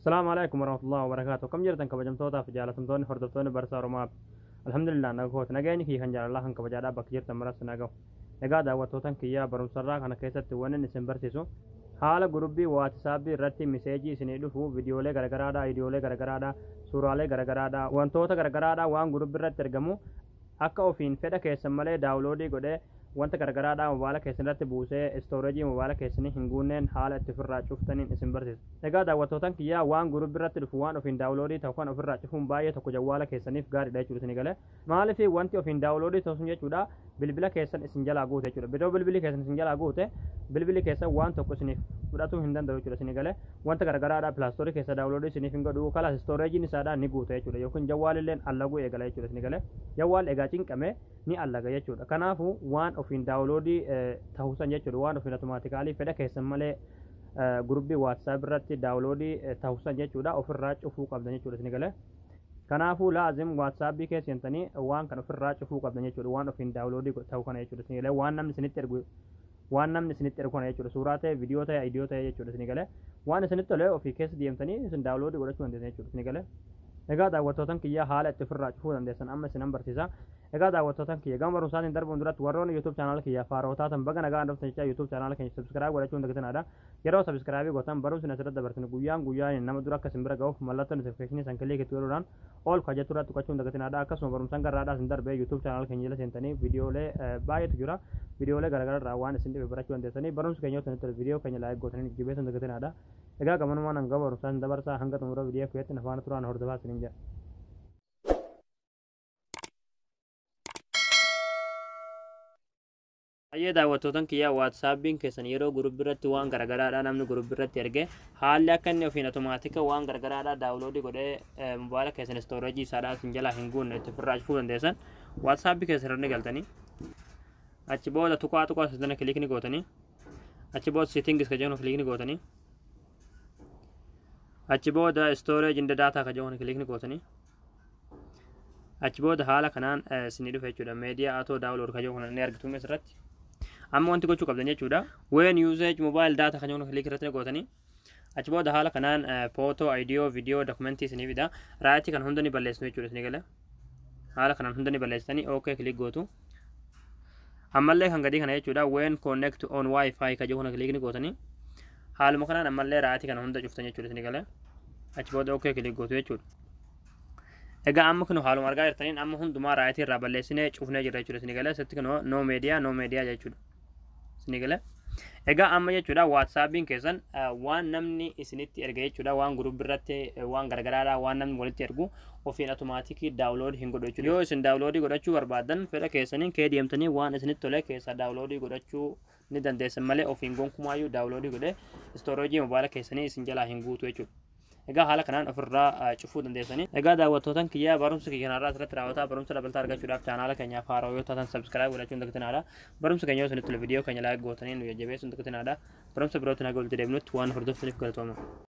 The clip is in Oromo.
Asalaamu alaikum warahmatullahi wabarakaatuh. Akkam jirtan kabajamtootaa fi jaalatamtoonni hordoftoonni Barsaa Oromoo? Alhamdulillah, nagoota nageenyi kiyya kan jaalalaa kan kabajaadhaa bakka jirtan maras nagahu. Egaa daawwattootan kiyyaa, barumsarraa kana keessatti wanni isin barsiisu haala gurubbii WhatsAppii irratti message isinii dhufu, viidiyoolee garagaraadhaa, viidiyoolee garagaraadhaa, suuraalee garagaraadhaa, wantoota garagaraadhaa waan gurubbii irratti argamu akka ofiin fedha keessan malee download godhee wanta garagaraadhaa mobaayila keessan irratti buusee storage mobaayila keessanii hin guunneen haala itti ofirraa cuftaniin isin barsiisa. Egaa daawwattootan kiyyaa, waan gurubbii irratti dhufu waan ofiin download ta'u kan ofirraa cufuun baay'ee tokko jawwaala keessaniif gaariidha jechuudha isinii galee. Maaliif? Wanti ofiin download ta'u sun jechuudha bilbila keessan isin jalaa guute jechuudha. Bidoo bilbilli keessan isin jalaa guute, bilbilli keessan waan tokko isiniif fudhatuu hin danda'u jechuudha isinii galee. Wanta garagaraadhaa Play Store keessa download isiniif hin godhu, kalaas storageiin isaadhaa ni guute jechuudha, yookiin jawwaalilleen allaguu eegala jechuudha isinii galee. Jawwaal egaa cinqame ni allaga jechuudha. Kanaafuu waan ofiin download ta'uu san jechuudha, waan ofiin automatically fedha keessan malee gurubbii WhatsApp irratti download ta'uu san jechuudha ofirraa cufuu qabdan jechuudha isinii galee. Kanaafuu laazim WhatsAppii keessa seentanii waan kan ofirraa cufuu qabdan jechuudha, waan ofiin download ta'u kana jechuudha isinii galee. Waan namni isinitti ergu, waan namni isinitti ergu kana jechuudha, suuraa ta'e, viidiyoo ta'e, audio ta'e jechuudha isinii galee. Waan isinitti tole ofii keessa deemtanii isin download godhachuu dandeessan jechuudha isinii galee. Egaa daawwattootan kiyya, haala itti ofirraa cufuu dandeessan amma isinan barsiisa. Egaa daawwattootan kiyya, gama barumsaatiin darbuun duratti warroonni YouTube channel kiyya haarawaa taatan baga nagaan dhuftan jechaa, YouTube channel keenya subscribe godhachuu hin dagatinaa. Yeroo subscribe gootan barumsi asirratti dabarsinu guyyaan guyyaan nama dura akka isin bira ga'uuf mallattoo notification san click itti godhuudhaan ol kajjatu irratti tuqachuu hin dagatinaadha. Akkasuma barumsaan garraadhaa isin darbee YouTube channel keenya jala seentanii viidiyoolee baay'eetu jira. Viidiyoolee garaagaraa irraa waan isin dhibe barachuu dandeessanii. Barumsi keenya yoo isinitti tole viidiyoo keenya like gootanii jajjabeessuu hin dagatinaadha. Egaa gamanumaan hanga barumsaan isin dabarsaa, hanga xumura viidiyoo keessatti na faana turaan hordofaa isiniin jedha. Baay'ee daawwattootan kiyyaa, WhatsAppiin keessan yeroo gurubbii irratti waan garagaraadhaa namni gurubbii irratti erge haalli akka inni ofiin automatic waan garagaraadhaa download godhee mobaayila keessan storage isaadhaa isin jalaa hin guunne itti ofirraa cufuu dandeessan, WhatsAppii keessan irra ni galtanii, achi booda tuqaa tuqaa sana click ni gootanii, achi booda settings ka jedhamu click ni gootanii, achi booda storage and data ka jedhamu click ni gootanii, achi booda haala kanaan isinii dhufa jechuudha. Media auto download ka jedhamu ni argitu asirratti. Amma wanti gochuu qabdan jechuudha, when usage mobile data kan jedhamu click irratti gootanii, achi booda haala kanaan photo, audio, video, document isinii fida. Right kan hunda ni balleessinu jechuudha isinii gala. Haala kanaan hunda ni balleessitanii OK click gootu. Ammallee kan gadii kana jechuudha, when connect on WiFi ka jedhu kana click ni gootanii, haaluma kanaan ammallee right kana hunda cuftan jechuudha isinii gala. Achi booda OK click gootu jechuudha. Egaa amma kun haaluma argaa jirtaniin amma hundumaa right irraa balleessinee cufnee jirra jechuudha isinii galee. Asitti kun no media, no media jechuudha isinii galee. Egaa amma jechuudha WhatsAppiin keessan waan namni isinitti erge jechuudha, waan guruppii irratti waan garagaraadhaa waan namni walitti ergu ofiin automatic download hin godhu jechuudha. Yoo isin download godhachuu barbaaddan fedha keessaniin kee deemtanii waan isinitti tole keessaa download godhachuu ni dandeessan malee ofiin gonkumaayyuu download godhee storage mobaayila keessanii isin jalaa hin guutu jechuudha. Egaa haala kanaan ofirraa cufuu dandeessanii. Egaa daawwattootan kiyyaa, barumsa kiyya kanarraa asirratti raawwataa. Barumsa dabalataa argachuudhaaf chaanaala keenyaaf haarawaa yoo taatan subscribe godhachuun dagatinaadha. Barumsa keenya yoo isinitti tole viidiyoo keenya like gootanii nu jajjabeessuun dagatinaadha. Barumsa birootti naga walitti deebinutti waan hordoftaniif galatooma.